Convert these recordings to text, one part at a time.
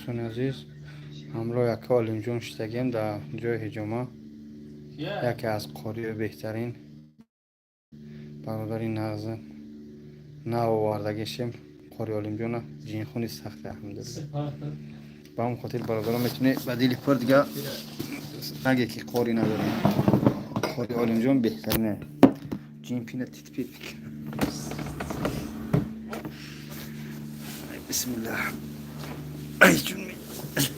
Дӯстони азиз, ҳамроҳ яка Олимҷон шидагем дар ҷои ҳиҷома. Яке аз қориёи беҳтарин, бародари нағз навовардагишем, қори Олимҷона, ҷинхуни сахте, алҳамдулилла. Ба ҳамн хотир, бародарон, метавонед ба дили пур дига наге, ки қори надорем. Қори Олимҷон беҳтарине, ҷинпина титпит. Бисмиллаҳ. Ай ҷун,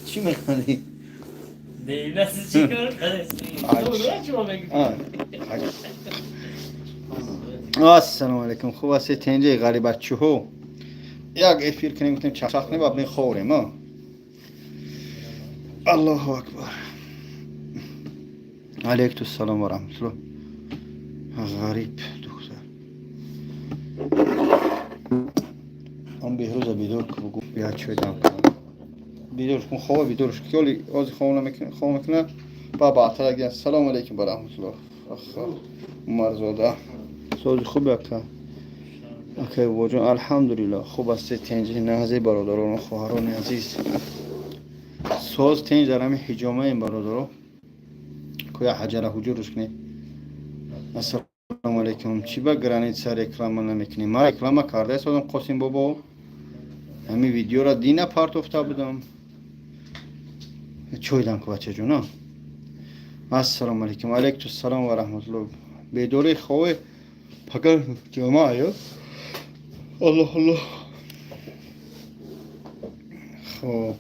чӣ мехонӣ? Дейнаси чӣ кор кардеси? Чӣ мегӯӣ? Ассалому алайкум, хуб ҳастед? Тенҷаи ғарибаччуҳо, як эфир кунем, гуфтем, чақчақ кунем, баъд мехорем. Аллоҳу акбар. Алайкум салом ва раҳматуллоҳ. Ғариб духтар, он Беҳрӯза бедор ку, бугӯ бия, чой дам кунам. Бедорш кун, хова бедорш ки оли ози хова мекуна, ба баъдтар. Ассалому алайкум ва раҳматуллоҳ. Умарзода, сози хуб, ака? Акай бобоҷон, алҳамдулилло, хуб ҳастед? Тенҷи нағзи, бародарону хоҳарони азиз, соз тенҷ дар ҳами ҳиҷомаем, бародаро, кӯя ҳаҷара ҳуҷурш кунед. Ассалому алайкум. Чӣ ба граница реклама намекунем? Ман реклама карда истодам, Қосим бобо, ҳамин видеора дина партофта будам. Чой дам ку, бачаҷона. Ассалому алайкум. Алайкум салом ва раҳматуллоҳ. Бедори хове, пага ҷома ё аллоҳ, аллоҳ. Хоб,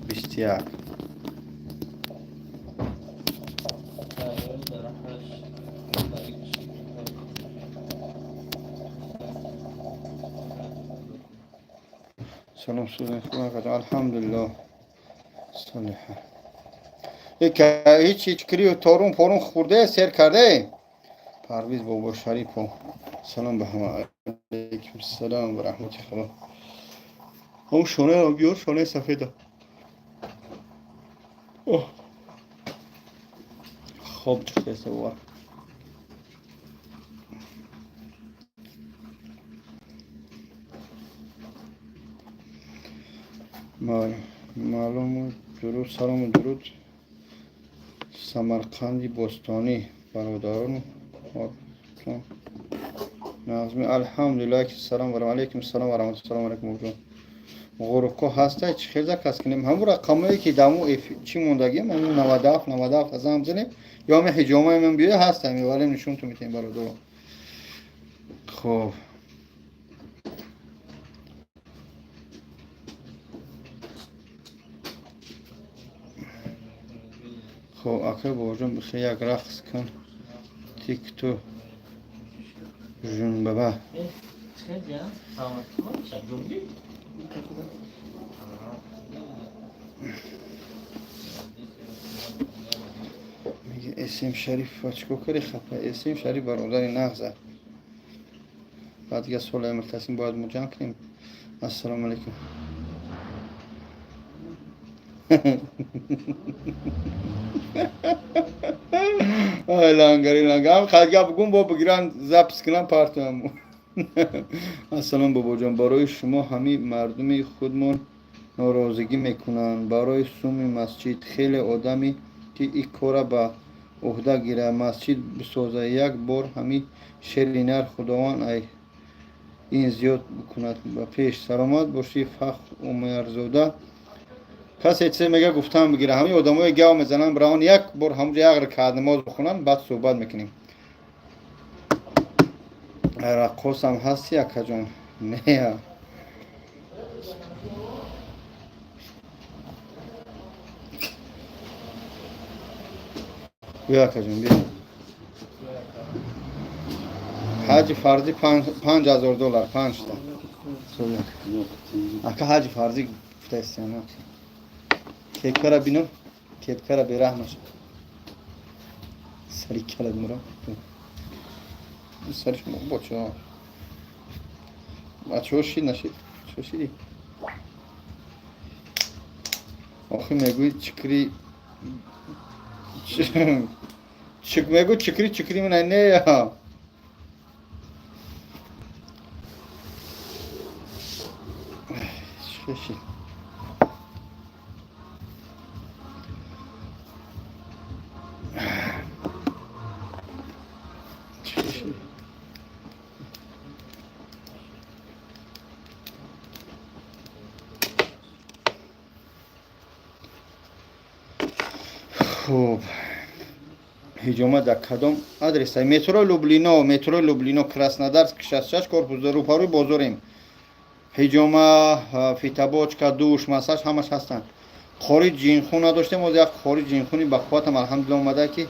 21. Салом, алҳамдулиллоҳ, солиҳа. Ҳеч ҳеч торун порун хӯрде, сер карде. Парвиз бобо Шарипо, салом ба ҳама. Алайкум салом ва раҳмати худо. Ҳам шонаро биёр, шонаи сафеда. Хоб чухтеста бова. Маълуму дуруд, салому дуруд, Самарқанди бостонӣ, бародарону нағзми, алҳамдулиллаҳ. Салом ва алайкум салом ва раҳматуллоҳ. Салому алайкум, ҷон. Ғурубко ҳаста, чӣ хел заказ кунем? Ҳамун рақамое ки даму чӣ мондагиам, ҳамун 97 97 азам занем ё ҳами ҳиҷомаи ман биёя, ҳаста, меварем, нишонтон метиҳем, бародаро. Хоб, хоб, акай бобоҷон, бихе як рақс кун, тикту жунбаба. Чӣ ҷан? Саломат шаб. Меги Эсим Шариф, чикор кардӣ, хапа? Эсим Шариф бародари нағза. Баъд дига соли муртасим бояд мо ҷамъ кунем. Ассалому алайкум. Ай лангари ланга, ҳам қадга бугум, бо бигиран, запись кунам, партоям. Ассалом, бобоҷон, барои шумо ҳами мардуми худмон норозигӣ мекунанд барои суми масҷид. Хеле одами ки ин кора ба уҳда гира, масҷид бисоза як бор, ҳами шери нар, Худованд ай ин зиёд бикунад ба пеш. Саломат бошӣ, Фахр Умарзода. Касе чизе мега, гуфтан бигира. Ҳамин одамое гав мезананд, бираванд, як бор ҳамунҷо як ракаат намоз бихонанд, баъд суҳбат мекунем. Раққосам ҳасти, акаҷон? Не. Биё, акаҷон, биё. Ҳаҷи фарзӣ 5000 доллар, панҷта. Ака, ҳаҷи фарзӣ гуфтаистиана. Кепкара бино, кепкара, бераҳмаш сари кала бимурам, сариш боча. Бачаҳо, шид нашид, чо шидӣ? Охи мегӯи чикри чик, мегӯ чикри чикри мина не. Чӣ шид? Чӣ шид? Хуб, ҳиҷома дар кадом адрес? Метро Люблино, метро Люблино, Краснодарск, 66 корпус, рӯпарӯи бозорем. Ҳиҷома, фитобочка, душ, массаж ҳамаш ҳастанд. Қори ҷинхун надоштем, оз як қори ҷинхуни ба қувватам, алҳамдулилла, омада, ки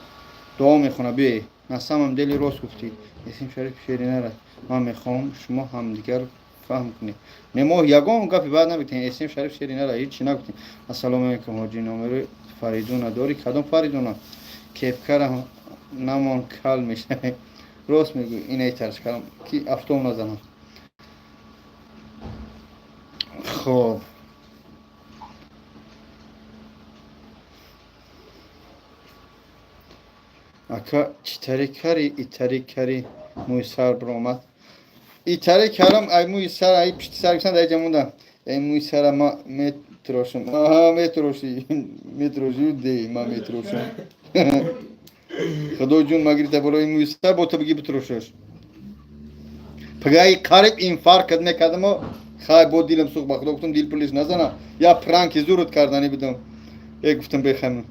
дуо мехона. Биёе, на самом деле рост гуфтӣ, Эсим Шариф шеринара. Ман мехоҳам шумо ҳамдигар фаҳм кунед. Не, мо ягон гапи бад нагуфтем. Эсим Шариф шеринара, ҳеҷ нагуфтем. Ассалому алайкум, ҳоҷи, номери Фаридуна дорӣ? Кадом Фаридуна? Кепкара намон, кал мешавӣ. Рост мегӯй, инай тарш кардам, ки автом назанам. Хоб, ака, чӣ тари кари? Итари кари, мӯи сар биромад. Итари кардам, ай мӯи сар, ай пишти сар гирифтам, дар ҷа мондам. Ай мӯи сара ма метирошам. Аҳа, метирошӣ, метирошӣ, де ма метирошам. Худо ҷун ма гирифта болои мӯи сар, бо ту бигӣ битирошаш. Пагаи қариб инфаркт мекардамо. Хай, бо дилам сӯхт, ба худо гуфтам, дил пулиш назана. Я пранки зурут карданӣ будам. Э, гуфтам, бехам.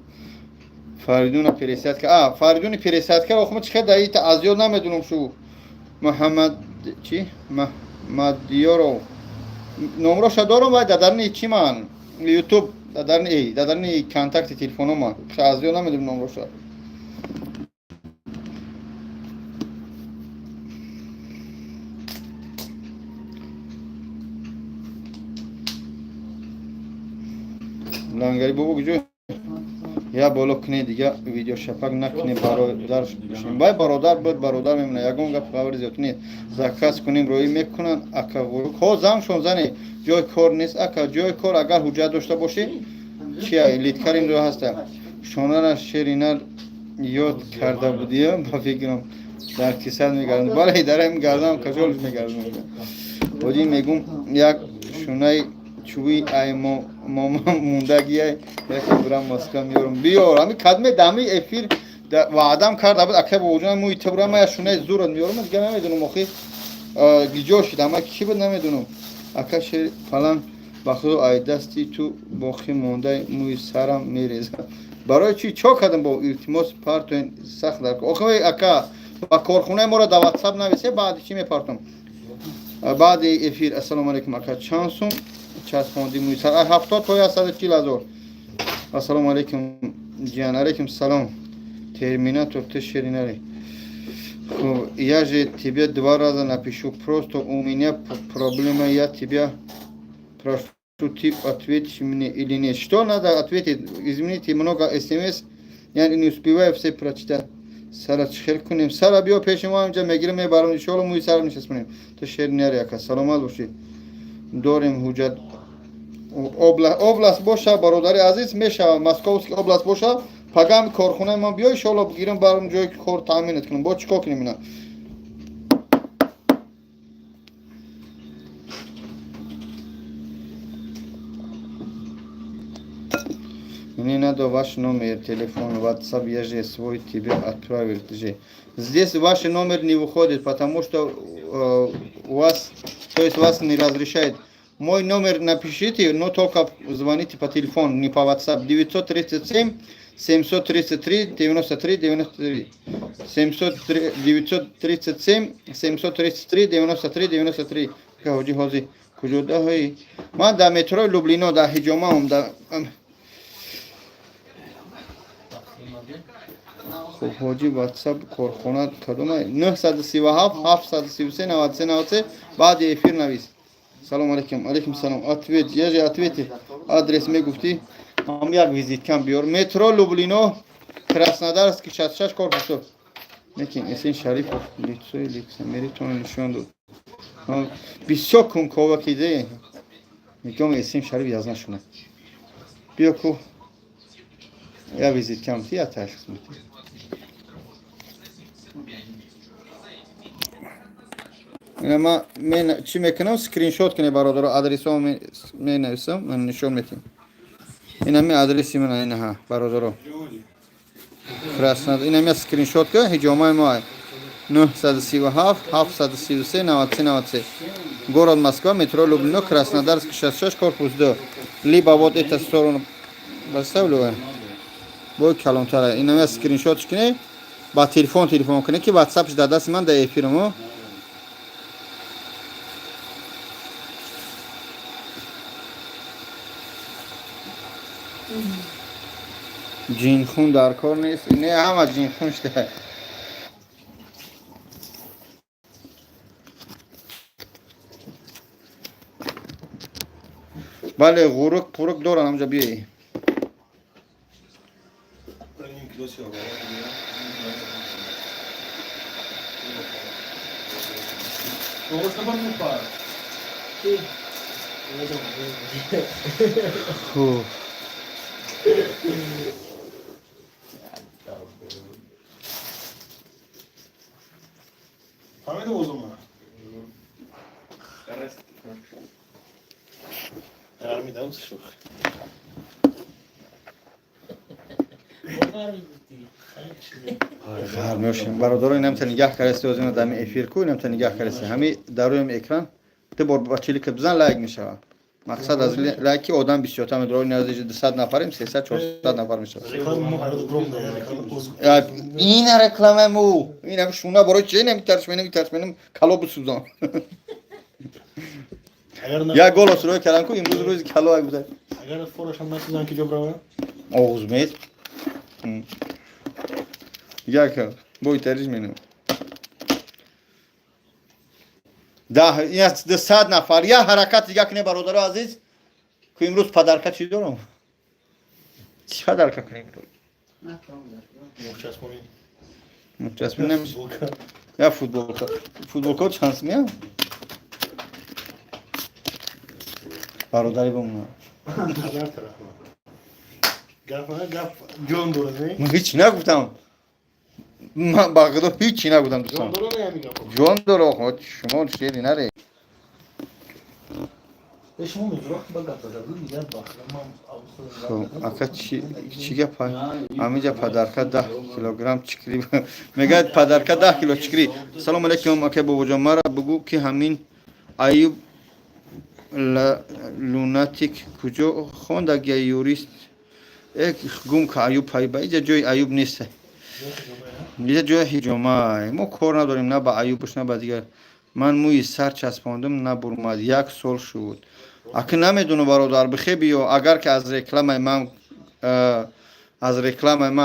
Фаридуна пересадка. А, Фаридуни пересадка, охма чӣ хел ита аз ёд намедунам шу. Муҳаммад чӣ? Мадиёров. Номроша дорам, вай дадарни чӣ ман? YouTube дадарни, эй, дадарни контакти телефоно ман. Аз ёд намедунам номроша. Лангари бобо куҷо? Я боло кунед, дига видеошапак накунед, бародар бошем. Вай бародар буд, бародар мемонад, ягон гап хабари зиёд не. Заказ кунем, роӣ мекунанд, ака Ғурук. Ҳо, замшон зане, ҷои кор нест, ака, ҷои кор агар ҳуҷҷат дошта бошӣ, чия литкарим ро ҳаста. Шонара шерина ёд карда будия, ба фикрам дар кисат мегардам. Бале, дар ҳамин гардам кашолиш мегардам. Ҳоҷӣ, мегум, як шунаи чӯби ай мома мондагиай, яке бурам Москва меёрам. Биёр, ҳами кадме дами эфир ваъдам карда буд, ака бобоҷон, мӯи ту бурам, я шунаи зурат меёрам, дига намедонам, охи гиҷо шид, ама кӣ буд, намедонам. Ака шер фалан, ба худо, ай дасти ту боқӣ мондаи мӯи сарам мерезад. Барои чӣ, чо кардам? Бо илтимос, партоен, сахт дар. Охи ака, ба корхонаи моро дар ватсап нависе, баъди чӣ мепартом, баъди эфир. Ассалому алайкум, ака, чанд сум часпонди мӯи сар? 70 то 140 000. Ассалому алайкум, ҷиян. Алайкум салом. Терминатор, ты ширинари. Я же тебе два раза напишу, просто у меня проблема, я тебя прошу, ты ответишь мне или нет? Что надо ответить? Извините, много смс, я не успеваю все прочитать. Сара чӣ хел кунем? Сара биё пеши мо, инҷа мегирем, мебарам, иншоалло, мӯи сара нишаспонем. Ту шеринари, ака, саломат бошӣ. Дорем ҳуҷҷат. Область боша, бародари азиз, мешава. Московский область боша, пагами корхонаи мо биё, иншоалло, бигирем, барам, ҷои кор таъминат кунем. Бо чӣ кор кунем ина? Мне надо ваш номер телефона, WhatsApp, я же свой тебе отправил же. Здесь ваш номер не выходит, потому что у вас, то есть вас не разрешает. Мой номер напишите, но только звоните по телефону, не по WhatsApp. 937 733 93 93. 703, 937 733 93 93. Ҳоҷи, ҳози куҷодаҳои? Ман дар метрои Люблино, дар ҳиҷомаам. Дар хуб, ҳоҷи, ватсап корхона кадома? 937 733 93 93. Баъди эфир навис. Салом алейкум. Алейкум салом. Ответ, я же ответил. Адрес мегуфтӣ, ҳам як визиткам биёр. Метро Люблино, Краснодарский, 66 корпусо. Лекин Эсен Шарипов лицои лицемеритон нишон дод. Бисёр кункова киде. Мегӯям, Эсен Шариф язна шуна. Биё ку, я визиткам ти, я ташхис мети. Ина ма мен чӣ мекунам, скриншот кунед, бародаро, адресо менависам, ман нишон метиҳам. Инами адреси ман, инаҳа, бародаро. Краснодар. Инами скриншот ка, ҳиҷомаи мо 937 733 93 93. Город Москва, метро Люблино, Краснодарский 66, корпус 2. Либо вот эта сторону поставлю. Бой калонтара. Инами скриншот кунед, ба телефон кунед, ки WhatsApp дар дасти ман, дар эфирмо. Ҷинхун дар кор нест. Не, ҳама ҷинхун шуда. Бале, ғурук пурук доран ҳамҷа, биёй. Хуб. Фаҳмида озума? Армида шух. Ғармёшем. Бародаро, инамта нигаҳ кардаси, озина дами эфир ку, инамта нигаҳ кардаси. Ҳами дар рӯи экран ду бор ба чилика бизан, лайк мешавад. Мақсад аз лайки одам бисёртар медорад, наздики 200 нафарем, 300, 400 нафар мешавад. Реклама мо ҳарӯз бром да реклама оз. Ина реклама мо. Ина шуна барои чи намитарс, менамитарс, менам кало бисӯзон. Агар на Як голос рӯй кардам ку, имрӯз рӯзи кало як буда. Агар форашам насӯзан, ки ҷо брава? Оғуз мед. Як бой тариш менам. Даҳ, ин 200 нафар. Я ҳаракат дига кунед, бародаро азиз. Ку имрӯз подарка чӣ дорам? Чӣ подарка кунем? Мухчаспонӣ. Мучаспонем. Я футболка. Футболка чанд сумия? Бародари бомона. Агар тараф. Гап гап ҷон дорад, не? Ман ҳеч нагуфтам. Ман ба худо ҳечи нагуфтам, Ҷон дӯстон. дорад, не, ҳамин гапо? Ҷон дора, шумо шери наре. Шумо меҷуро ба гап зада буд, дигар ба ман. Хуб, ака, чӣ гап? Ҳаминҷа подарка 10 килограмм чикри мегӯяд, подарка 10 кило чикри. Салому алейкум, ака бобоҷон, мара бугӯ, ки ҳамин Аюб лунатик куҷо хондагия юрист? Э, гум ка, Аюб пайба, иҷа ҷои Аюб нест, иҷа ҷои ҳиҷома. Мо кор надорем на ба Аюбш, на ба дигар. Ман мӯи сар часпондум, набурмад, як сол шуд. Ака, намедонам, бародар, бихе биё. Агар ки аз рекламаи ман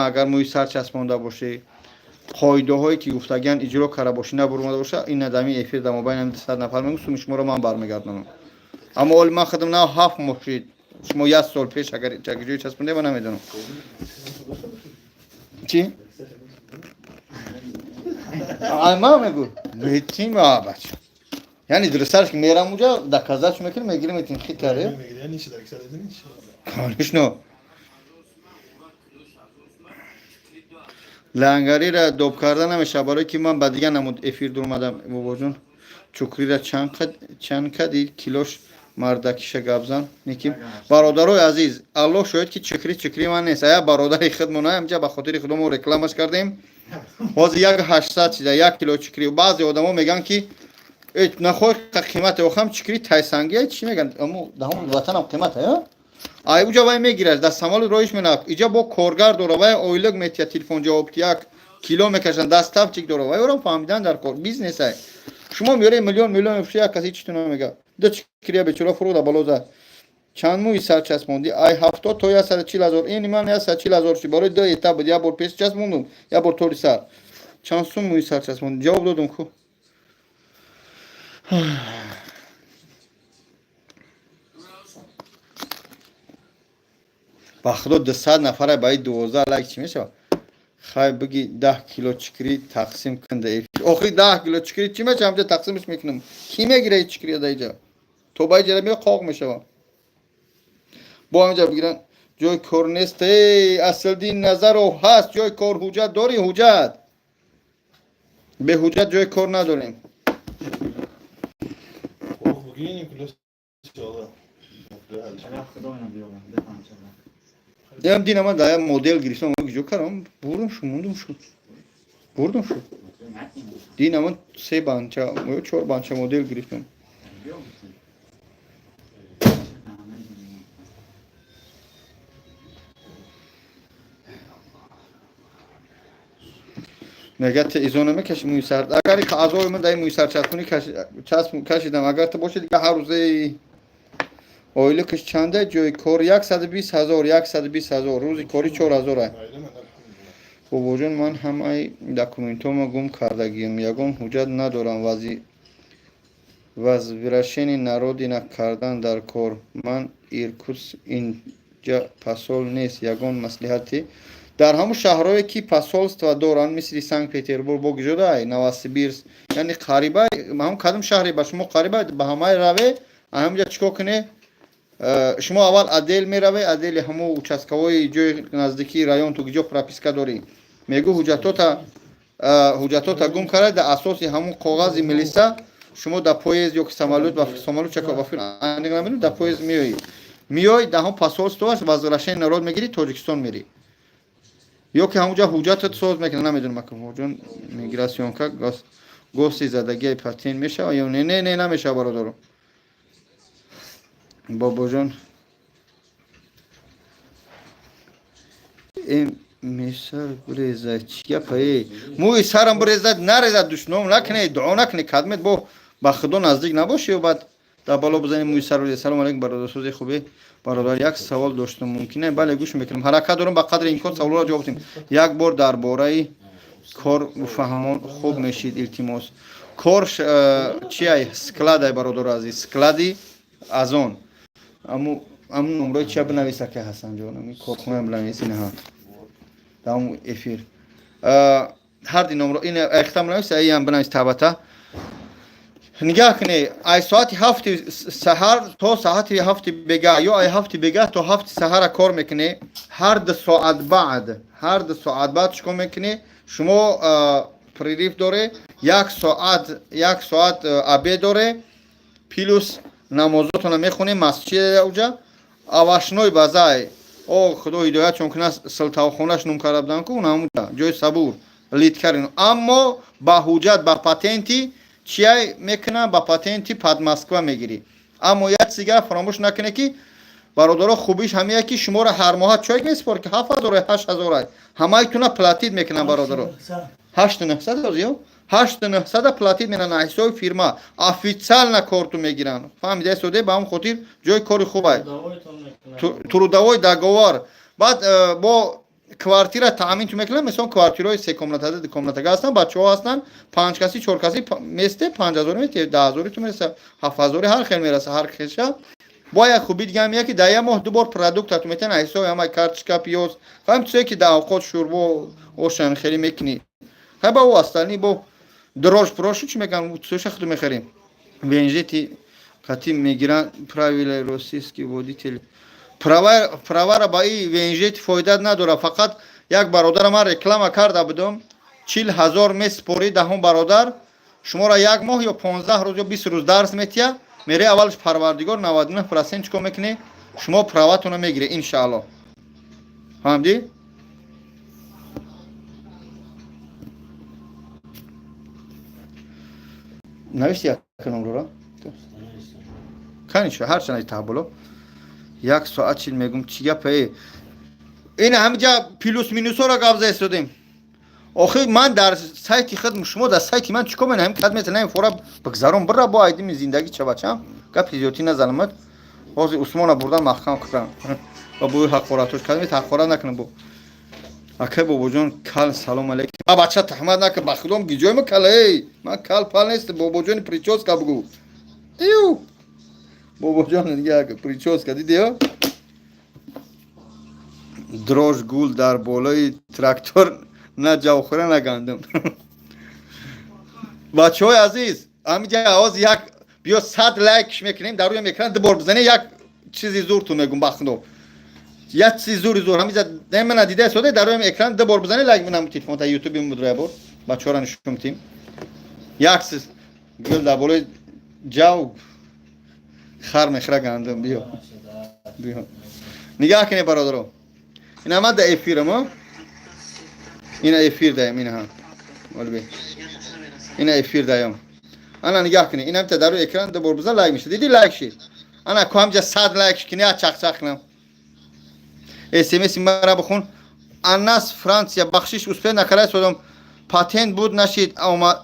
агар мӯи сар часпонда бошӣ, қоидаҳое ки гуфтагиан иҷро карда бошӣ, набурмада боша, ин надами эфир дар мобайни 200 нафар мегӯ, суми шуморо ман бармегардонам. Аммо оли ман худам на 7 моҳ шид, шумо як сол пеш агар ҷои часпонда, ман намедонам чӣ. Ман мегӯ метим, бача, яъне дурустарш ки мерам уҷа, доказать мекунем, мегирем, метим хитаре. Конечно, лангарира доб карда намешавад, барое ки ман ба дигар намуд эфир дуромадам. Бобоҷон, чукрира чанд кади килош? Мардакиша гапзан неким. Бародарои азиз, Аллоҳ шоҳид, ки чукри чукри ман нест, ая бародари худмон ҳамҷа, ба хотири худо мо рекламаш кардем. Ҳозир як 800 чиза 1 кило чукри. Баъзе одамо мегӯянд, ки нахоҳ қимате, охам чукри тайсангия чӣ мегӯянд, амо даҳон ватанам қимата, ай уҷа вай мегирад, дар самолёт роиш менавад, иҷа бо коргар дора, вай ойлик метиҳад, телефон ҷавоб, як кило мекашанд, доставщик дора, вай орам фаҳмидан дар кор бизнесай. Шумо меёре, миллион миллион мефурӯши, як каси читу намега. Ду чикрия бечора фурӯхта, боло зад. Чанд мӯи сар часпондӣ? Ай 70 то 140 000. Ин ман 140 000 шуд, барои ду этап буд, як бор пеш часпондум, як бор тори сар. Чанд сум мӯи сар часпондӣ? Ҷавоб додум ку. Ба худо, 200 нафара ба 12 лайк чӣ мешавад? Хай, биги, 10 кило чикри тақсим кун да эфир. Охири 10 кило чикри чӣ мешавад? Ҳамҷа тақсимш мекунам, кӣ мегира чикри да иҷа? То ба иҷара меё, қоқ мешавад, бо ҳамҷа бигиран. Ҷои кор нест, эй Аслиддин Назаров, ҳаст ҷои кор. Ҳуҷҷат дорӣ? Ҳуҷҷат, беҳуҷҷат ҷои кор надорем. Ям дина ман да модел гирифтам, ҷо кардам, бурдам шу, мондум шу. Бурдам шу. Дина ман се банча, ё чор банча модел гирифтам. Мега те изо намекаши мӯи сар. Агар аъзои ман дар мӯи сар часпонӣ часп кашидам, агар ту боши дига ҳар рӯзаи ойликаш чанда ҷои кор 120 ҳазор, 120 ҳазор, рӯзи кори 4 ҳазор. Бобоҷон, ман ҳамаи документҳоро гум кардагиам, ягон ҳуҷҷат надорам. Возвращение на родина кардан дар кор. Ман Иркутск, инҷа посол нест, ягон маслиҳате? Дар ҳамон шаҳрҳое ки посольства доранд, мисли Санкт Петербург, бо гиҷодай, Новосибирск, яъне қариба, ҳамон кадом шаҳре ба шумо қариба, ба ҳамаи раве, ҳаминҷа чӣ кор куне? Шумо аввал отдел мераве, отдели ҳамон участковой ҷои наздикии район, ту гиҷо прописка дорӣ, мегӯ ҳуҷҷатота гум карда. Дар асоси ҳамон коғази милиса шумо дар поезд ё ки самолёт, ба самолёт чака ба фикр аниқ намедонам, дар поезд меоӣ, меои дар ҳамон посольствоаш возвращение на родину мегирӣ, Тоҷикистон мерӣ ё ки ҳамонҷа ҳуҷҷатат соз мекунад, намедонам. Акаҷон, миграционка ГОСТи задагиаи патент мешава ё не? Не, не, намешава, бародаро. Бобоҷон, мисар бирезад, чӣ гапа? Е, мӯи сарам бирезад, нарезад, душном накунед, дуо накунед, кадмет бо ба худо наздик набошӣ ё баъд дар бало бизанед, мӯи сар бирезад. Салому алейкум, бародарсози хубе. Бародар, як савол доштам, мумкин? Бале, гӯш мекунам, ҳаракат дорам ба қадри имкон саволро ҷавоб диҳем. Як бор дар бораи кор фаҳмон хуб мешид, илтимос. Кор чиай? Складай, бародару азиз, склади Азон. Аму номрои чия бинавис, ака Ҳасанҷон, ами корхонаам бинавис, инаҳа дар эфир ҳар ди номро ин эхтам бинавис, аиам бинавис. Табата нигаҳ кунед, ай соати 7-и саҳар то соати 7-и бегаҳ ё ай 7-и бегаҳ то 7-и саҳара кор мекунед. Ҳар 2 соат баъд, ҳар 2 соат баъд чӣ кор мекунед? Шумо перерыв доре, як соат, як соат обед доре, плюс намозотона мехонед, масҷид уҷа овощной базай. О, худо ҳидоятшон кунад, силтавхонаш ном карда буданд ку ҳамуҷа ҷои сабур литкарин. Аммо ба ҳуҷҷат, ба патенти чия мекунам, ба патенти под Москва мегирӣ. Аммо як чиз дигар фаромӯш накунед, ки бародаро, хубиш ҳамия ки шуморо ҳар моҳа чой месупор, ки 7000, 8000 ҳамаитона платить мекунам, бародаро. 8900 ё 8900 платить мекунан, ҳисоби фирма официально корту мегиранд, фаҳмида соде? Ба ҳамн хотир ҷои кори хубай. Трудовой договор. Баъд бо квартира таъмин ту мекунанд, мисол, квартираҳои секомната, дукомнатага ҳастанд, бачаҳо ҳастанд, панҷ каси, чор каси месте, 5000 месте, 10 0-и ту мераса, 7000-и, ҳар хел мераса, ҳар хелша. Бо як хуби дига ҳам яки дар як моҳ ду бор продуктату метавонад, ҳисоби ҳамаи карточка, пиёз, ҳам чизе ки дар авқот шӯрбо, ошам хеле мекунӣ. Хай, ба ӯ остальные бо дрожь прошу чӣ мекунам, чизоша худу мехарем. ВНЖти қати мегиранд правила российский водитель, правара ба и ВНЖти фоида надорад. Фақат як бародара ман реклама карда будам, 40 000 месупорӣ даҳон, бародар, шуморо як моҳ ё 15 рӯз ё 20 рӯз дарс метия, мере аввалш парвардигор, 99% чӣ кор мекунӣ? Шумо праватонро мегиред, иншаалло. Фаҳмдӣ? Навишти як номрора канишо, ҳарчанд ай таҳаббуло як соат чил мегум, чӣ гапае? Ин ҳамиҷа плюс минусҳоро гап за истодем. Охир ман дар сайти худ, шумо дар сайти ман чӣ кор менам? Ҳамин кад метавонам фора бигзарон, бира бо айдими зиндагӣ чабачам, гапи зиёдтӣ назанамад. Ҳозир Усмона бурдан маҳкам кунам ва бо ҳақоратош кадмет ҳақорат накунам. Бо акай бобоҷон кал, салом алейкум. А бача, таҳмат накун, ба худом гиҷои кал, эй, ман кал пал нест. Бобоҷони причёска бугу. Ию бобоҷон дига причёска дидиё? Дрожь, гул дар болои трактор, на ҷавхӯра, на гандум. Бачаҳои азиз, ҳамиҷа ҳоз як биё 100 лайкш мекунем, дар рӯи экран ду бор бизанем, як чизи зурту мегум, ба худо, як чизи зури зур. Ҳамиҷа мана дида соде, дар рӯи экран ду бор бизане лайк. Минам телефон та ютуби мудра бор бачаҳоро нишон тим. Як чиз гул дар болои ҷав. Хар мехра гандум, биё. Биё. Нигаҳ кунед, бародаро. Ина ма да эфирам, а? Ина эфир даем, ина ҳа. Ина эфир даем. Ана нигаҳ кунед. Ина та дар экран ду бор бизан, лайк мешад. Диди, лайк шид. Ана ку ҳамҷа 100 лайк кунӣ, чақчақ кунам. СМС мара бихун. Анас Франсия, бахшиш, успеть накарда содам. Патент буд, нашид,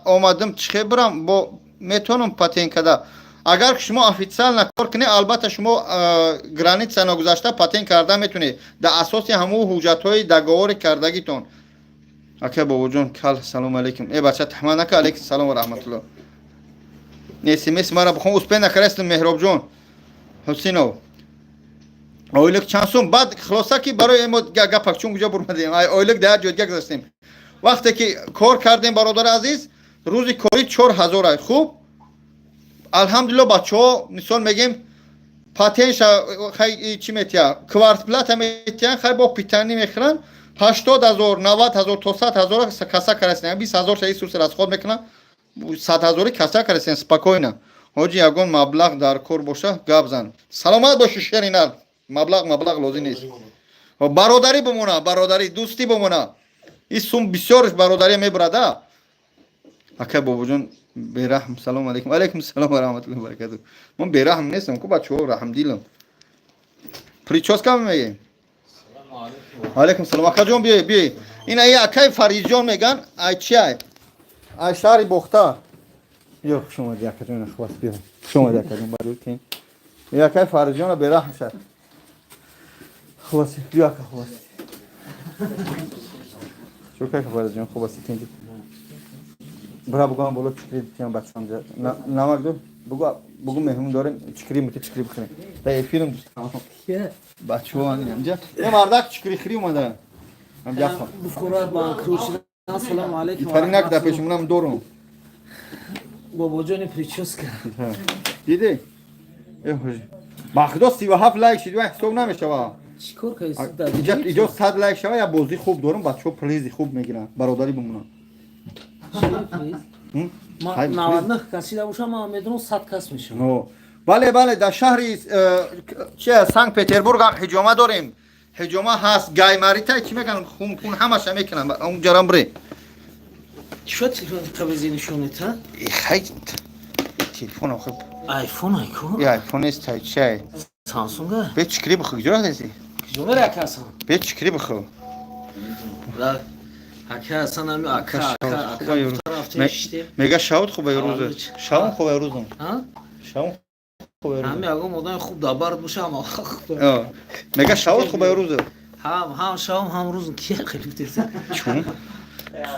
омадам, чихе бирам, бо метавонам патент када? Агар шумо официально кор кунед, албатта, шумо граница ногузашта патент карда метавонед дар асоси ҳамун ҳуҷҷатҳои договори кардагитон. Ака бобоҷон кал, салому алейкум. Э, бача, таҳмат нака. Алейкум салом ва раҳматулло. СМС мара бихон, успеть накардастам. Меҳробҷон Ҳусинов, ойлик чанд сум? Баъд хулоса ки барои мо гапак чун куҷо бурмадем, ойлик дар ҷойга гузаштем. Вақте ки кор кардем, бародари азиз, рӯзи корӣ 4000. Хуб, алҳамдулилло, бачаҳо, мисол мегем, патентша хай чӣ метиҳа, квартплата метиҳан, хай бо питание мехӯранд, 80 000, 90 000 то 100 000 каса карасен, 20 000 шаи сурс расход мекунанд, 100 ҳазори каса карасен спокойно. Ҳоҷи, ягон маблағ дар кор боша, гап зан. Саломат боши, шеринар. Маблағ лозим нест, бародарӣ бимона, бародарӣ, дӯстӣ бимона. И сум бисёрш бародарӣ мебурада. Ака бобоҷон бераҳм, салому алейкум. Алейкум салом ва раҳматуллоҳи ва баракату. Ман бераҳм нестам ку, бачаҳо, раҳмдилам. Прическа мегем. Алейкум салом, акаҷон, биёй, биёй. Ин ай акай Фаридҷон меган, ай чи, ай шаҳри Бохтар. Биё, хуш омадӣ, акаҷон, хуб, биё, хуш омадӣ, акаҷон. Барои акай Фаридҷона бераҳм шад. Хуб аст, биё, ака, хуб аст. Чӯ, кайфа, Фаридҷон, хуб аст, тинҷи? Бира, бугӯ боло, чикри тиям бачам намак ду. Бугӯ, бугӯ, меҳмон дорем, чикри мути, чикри бихӯрем. Да эфирм, дӯстам. Бачаҳо инҷа. Е, мардак чикри хӯрӣ омада. Бухора банкрот шудан. Салому алейкум. Итаринак да пешмонам дорум. Бобоҷони прическа. Диди? Э, ҳоҷи. Ба худо, 37 лайк шид, ва ҳисоб намешава. Чӣ кор кардӣ? Иҷо 100 лайк шава, я бозӣ хуб дорум, бачаҳо призи хуб мегиранд. Бародарӣ бимонанд. 99 кас шида бошам, ман медонам, 100 кас мешавам. Бале, бале, дар шаҳри чи, Санкт Петербург ҳам ҳиҷома дорем. Ҳиҷома ҳаст, гайморита чӣ мекунанд, хун хун ҳамаша мекунанд. Онҷарам бре. Чӣ телефон қабези нишонет, ҳа? Хай, телефон охи. Айфон айко? И айфон нест, ай чай. Самсунга? Бе, чикри бихӯ, куҷо рафтаси? Куҷо мера, ака Ҳасан? Бе, чикри бихӯ. Ака Ҳасан, ами ака, ака, ака рафтем, шиштем. Мега, шавд хуба рӯза. Шавм хуба рӯзам. Шавм хуба рӯза. Ҳами ягон одами хуб дабард боша, ҳама. Мега, шавд хуба рӯза. Ҳам ҳам шавм, ҳам рӯзм, ки хеле гуфтеса. Чун?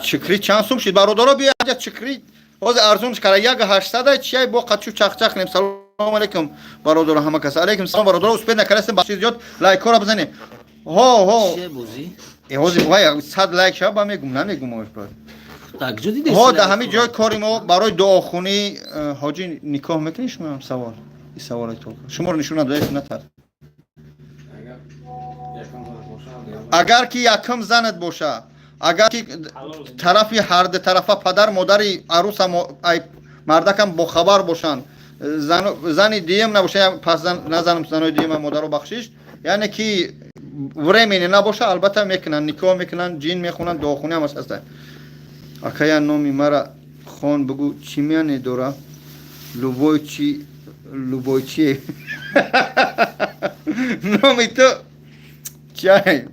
Чикри чанд сум шид, бародаро, биё ҷа, чикри ҳозир арзон кара, 1800 чиай, бо қачу чахчах нем. Салому алейкум, бародаро, ҳама кас. Алейкум салом, бародаро, успеть накардастем, бахши зиёд, лайкҳоро бизанем. Ҳо, ҳо. Чие бозӣ? Э, ҳозир вай 100 лайк шава, ба мегум, намегум ош. Дар куҷо дидед? Ҳо, дар ҳамин ҷои кори мо барои дуохунӣ. Ҳоҷи, никоҳ мекунӣ шумо? Савол, ин саволи то шуморо нишон надода, натарс. Агар ки якум занат боша, агар ки тарафи ҳарду тарафа, падар модари арӯса, мардакам бохабар бошанд, зани дуюм набоша, пас назанам, занои дуюма, модаро, бахшиш, яъне ки времени набоша, албатта, мекунанд, никоҳ мекунанд, ҷин мехонанд, дуохунӣ ҳамаш ҳаста. Акая, номи мара хон, бугӯ, чӣ маъне дора? Любой чи, любой чи номи ту чиай,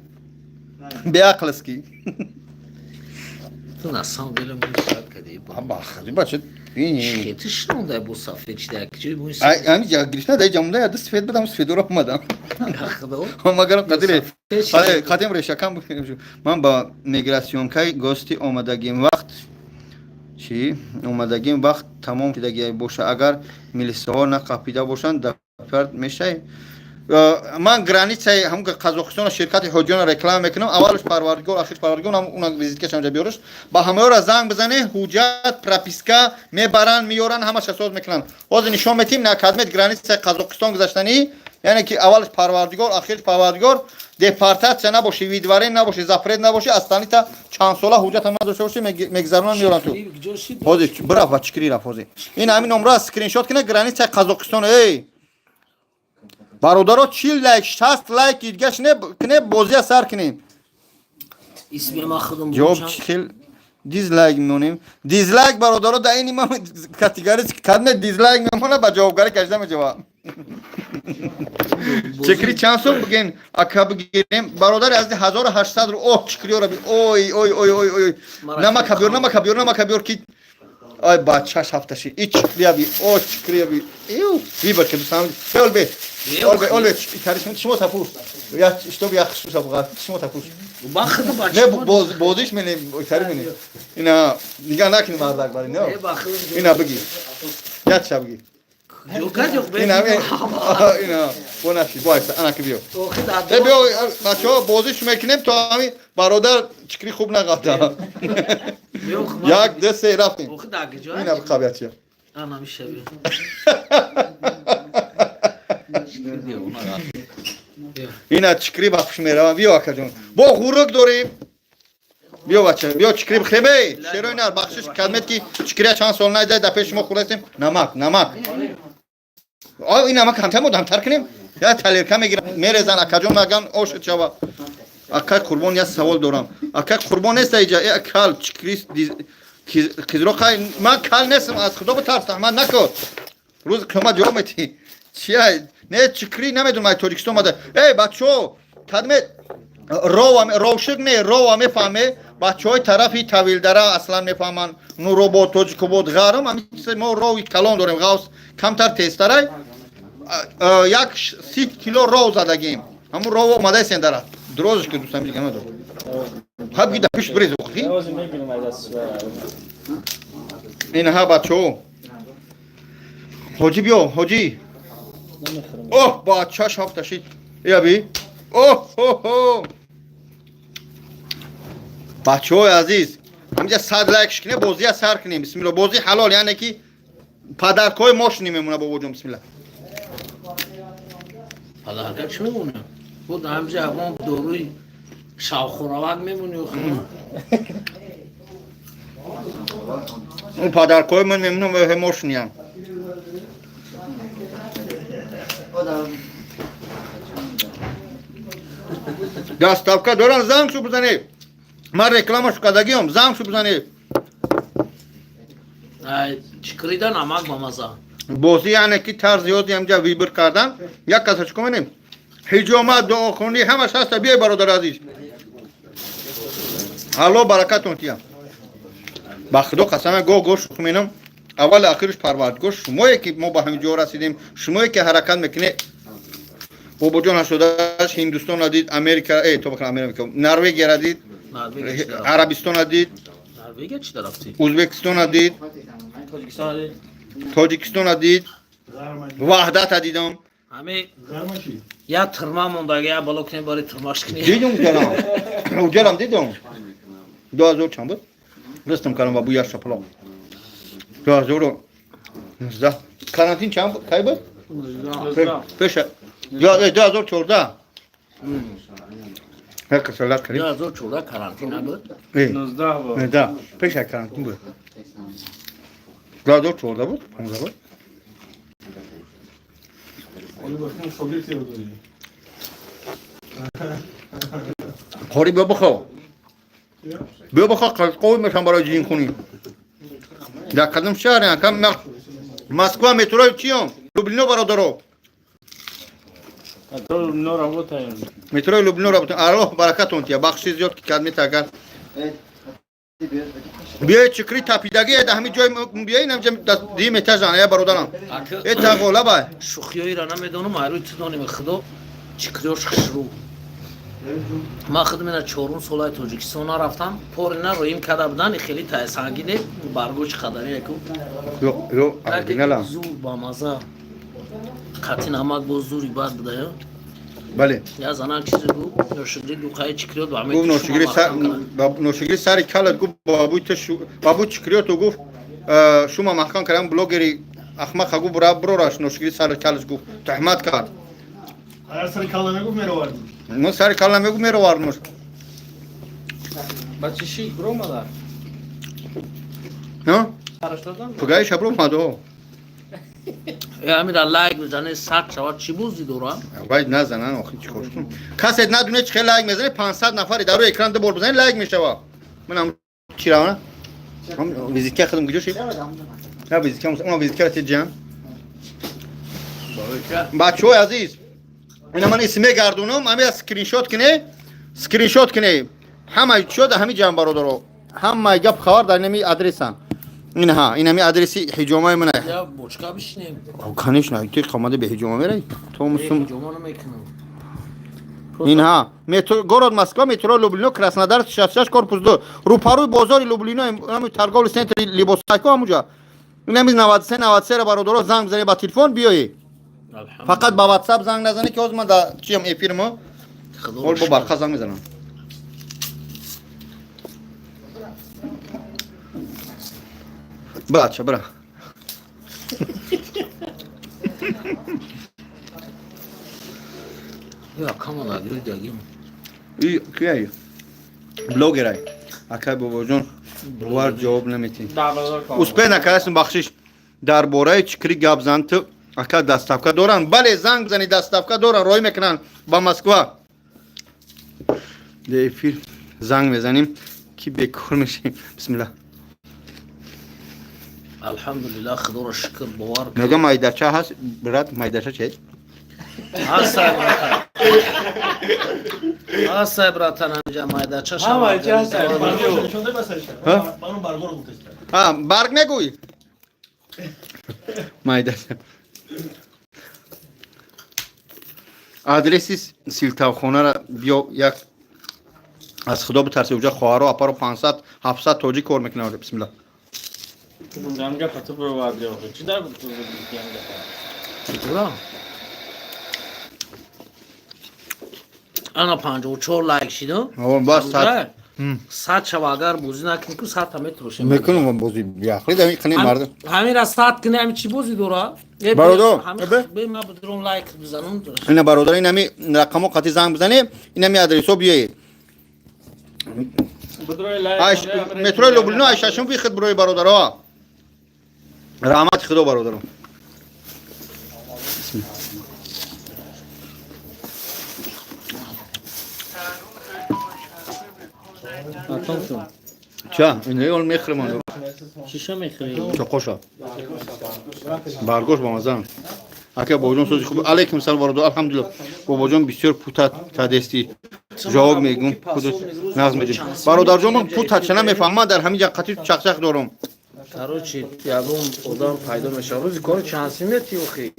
беақласт ки. Ту на самом деле муи сад кардӣ. Бахади, бача. Хети шинонда бо сафед чида киҷои муи. Ами гирифта дай ҷамуда, яда сфед будам, сфедора омадам. Магарам қадире қадим решакам. Ман ба миграционкаи гости омадагим, вақт чӣ омадагим, вақт тамом шидаги боша, агар милисаҳо нақапида бошанд, депорт мешавӣ? Ман границаи ҳамун Қазоқистона ширкати ҳоҷиёна реклама мекунам. Аввалш Парвардигор, ахирш Парвардигор, уна визиткашам ҷа биёраш, ба ҳамаёра занг бизане, ҳуҷҷат, прописка мебаранд, меёранд, ҳамаша соз мекунанд. Ҳозир нишон метиҳем на кадмет границаи Қазоқистон гузаштанӣ, яъне ки аввалш Парвардигор, ахирш Парвардигор, депортатсия набоши, выдворение набоши, запрет набоши, астанита чанд сола ҳуҷҷатам надошта боши, мегзаронанд, меёранд. Ту ҳозир бираф, ба чикри раф. Ҳозир ин ҳамин номра скриншот кина, границаи Қазоқистон, эй. Бародаро, 40 лайк, 60 лайк дигаш не кне, бозия сар кунем. Исми ма худам. Ҷавоб чӣ хел дизлайк мемонем? Дизлайк, бародаро, да ини ма категория кадме дизлайк мемона, ба ҷавобгарӣ кашида мешава. Чекри чанд сум бигин, ака, бигирем, бародари азиз? 1800 ру. Оҳ, чикриёра би, ой, ой, ой, ой, ой, намака биёр, намака биёр, намака биёр, ки ай бачаш ҳафташи и чикрия би, о, чикрия би, ю вибар ки бисам ол бе, ол бе, ол бе, тариш шумо тапуш я, чтоб я хушуша бугат шумо тапуш. Ба худам. Не, бозиш менем, тари менем, ина нига накни, мардак бари не. Ба худам. Ина биги, яча биги. Ина ина бонаши бойса, ана ки биё. Э, биё, бачаҳо, бозиш мекунем, то ҳами бародар чикри хуб нағалта. Як, ду, се, рафтем. Ина қабиятчия. Ана мишави. Ина чикри ба пуш меравам. Биё, акаҷон, бо ғурук дорем. Биё, бача, биё, чикри бихӯрем. Эй, шерои нар, бахшиш кадмед, ки чикрия чанд сол найда, дар пеши шумо хӯрдастем. Намак, намак, ин намак ҳамтар мо дамтар кунем, я тарелка мегирам, мерезан, акаҷон, маган ошид шава. Акай Қурбон, я савол дорам. Акай Қурбон неста иҷа? Э, кал чикри қизро қай, ман кал нестам, аз худо битарс, таҳмат накун, рӯзи қиёмат ҷавоб метиҳӣ. Чия не, чикри намедонам, ай Тоҷикистон омада. Эй, бачаҳо, кадме рова, ровшик не, рова мефаҳме? Бачаҳои тарафи Тавилдара аслан мефаҳманд, Нуробод, Тоҷикобод, Ғарм, ҳами мо рови калон дорем, ғавс камтар тезтарай. Як 30 кило ров задагим, ҳамун ров омадаистен дара дурозш ки дӯстам дига надор, ҳа, биги, да пиш бирез охи. Инҳа, бачаҳо, ҳоҷӣ, биё, ҳоҷӣ. Оҳ, бачаш ҳафташид, яби, оҳ, ҳо. Бачаҳои азиз, ҳаминҷа 100 лайк шикне, бозия сар кунем. Бисмилла, бозӣ ҳалол, яъне ки подаркҳои мошини мемона, бобоҷон, бисмилла. Подарка чӣ мемонем? Буд ҳамҷа ягон доруи шавхӯравак мемонӣ. Он подаркҳои ман мемонам ва мошиниям. Доставка доран, занг шу бизанед. Ман рекламашу кардагиам, занг шу бизанед. Чикрида намак ба маза. Бозӣ, яъне ки тарзи ёди ҳамҷа выбор кардан, як каса чӣ менем? Ҳиҷомат, дуохонӣ ҳамаш ҳаста. Биёй, бародар азиз, алло баракатон тия. Ба худо қасама, гоҳ гоҳ шӯхӣ менам, аввал ахирш Парвардигор, шумое ки мо ба ҳамин ҷо расидем, шумое ки ҳаракат мекунед. Бобоҷон ҳаштодаш Ҳиндустонро дид, Америка, э, то бакна, Америка, Норвегияро дид, Арабистонро дид, Ӯзбекистонро дид, Тоҷикистонро дид, Ваҳдата дидам. Я тирма мондаги, я бало кунем, барои тирмаш кунем. Дидум, калам уҷарам дидум. 2000 чанд буд, растам кардам ва буяш шапалоқ. 2019 карантин чанд кай буд? Пеша 2014. Ҳаққасалат карим. 2014 карантин набуд? 19 буд. Да, пеша карантин буд. 2014 буд, 15 буд. Они шогирд дорӣ. Қори, биё бихо, биё бихо, қавӣ мешам барои ҷинхунӣ. Дар кадом шаҳре, ака? Москва, метрои чиём? Люблино, бародаро. Метро Люблино работаем. Метрои Люблино работаем. Аллоҳ баракатон тия, бахши зиёд ки кадмет. Агар биёед, чикри тапидагӣ да ҳамин ҷой биёед, ҳамҷа дим этажан, я бародарам, э, тағолабай. Шӯхиёиро намедонам, айрӯи ту донем. Худо, чикриёш хушрӯ. Ман худам ина чорум солаи Тоҷикистон нарафтам, порина роим карда будан, хеле тайсангине баргоч қадари яку. Ё ё, оригиналам. Зур, бамаза, қатъи намак боз зури бад буда. Бале. Я занак чизе гу, ношигри гу, қай чикриёт ба. Гуфт ношигри, ношигри сари калат, гуфт бабуй ту, бабуй чикриёту, гуфт шума маҳкам кардам, блогери ахмақа, гуфт брораш ношигри сари калаш, гуфт туҳмат кард. Агар сари кала мегуфт, меровардӣ. Ну, сари кала мегуфт, меровардмуш. Ба чиши бромада? Пугаиша бромадо. Ҳамира лайк бизане, 100 шавад, чӣ бозӣ дора? Вай назанан, охи чӣ кор кунам? Касе надуне чӣ хел лайк мезане, 500 нафари дар рӯи экран ду бор бизане, лайк мешава. Манам чӣ равана? Визитка худам куҷо шид? На визитка, он визитка ти ҷам. Бачаҳои азиз, ина ман исме гардунам, ҳами скриншот кине, скриншот кине. Ҳамаи чиё дар ҳами ҷам, бародаро. Ҳамаи гап хабар дар инами адресан. Инҳа, инами адреси ҳиҷомаи мана. Я бочка бишинем. Конечно, ти қомади бе ҳиҷома мерай? То мусум. Ҳиҷома намекунам. Инҳа, метро, город Москва, метро Люблино, Краснодар 66, корпус 2. Рӯпарӯи бозори Люблино, ҳами торговый центри либосайко ҳамуҷа. Инами 93 93 ра, бародаро, занг бизанед ба телефон, биёед. Фақат ба WhatsApp занг назанед, ки ҳозир ман дар чиям, эфирмо. Ҳол бо барқа занг мезанам. Бача, бира. Я камона гирдагим. И кияй? Блогерай. Акай бобоҷон, бовар ҷавоб наметӣ. Успей накардастум, бахшиш. Дар бораи чикри гап зан ту, ака, доставка доранд? Бале, занг бизанӣ, доставка доранд, роҳӣ мекунанд ба Москва. Де эфир занг мезанем, ки бекор мешем. Бисмилла. Алҳамдулиллах, худоро шукр, бовар. Мегам, майдача ҳаст, брат, майдача чи? Ҳастай, братан. Ҳастай, братан, ҳамҷа майдача. Ҳа, барг мегӯй? Майдача. Адреси силтавхонара биё, як аз худо битарси, уҷа хоҳаро, апаро, 500 700 тоҷик кор мекунад. Бисмилла. Ҳам гапа ту бироварди охи. Чӣ дар ту гапа? Читура? Ана 54 лайк шиду. Бас 100. 100 шава, агар бозӣ накунӣ, ку 100 та метрошем. Мекунам бозӣ, яхли дами қини мардум. Ҳамира 100 кунӣ, ҳами чӣ бозӣ дора? Бародар, бе ма бидрон лайк бизанам. Ина бародар, инами рақамо қати занг бизанем, инами адресо биёед. Метрои Люблино, ай шашум выход, бирои, бародаро. Раҳмати худо, бародаро. Ча, ин мехӯрем. Чиша мехӯрӣ? Чоқоша. Баргош бамазан. Ака бобоҷон, сози хуб. Алейкум салом, бародар. Алҳамдулилло. Бобоҷон, бисёр путат тадести. Ҷавоб мегум, худат нағз медим. Бародарҷон, ман путат чана мефаҳмам, дар ҳамин ҷа қатӣ чақчақ дорам. Короче, ягон одам пайдо мешавад. Рӯзи кори чанд симети охи?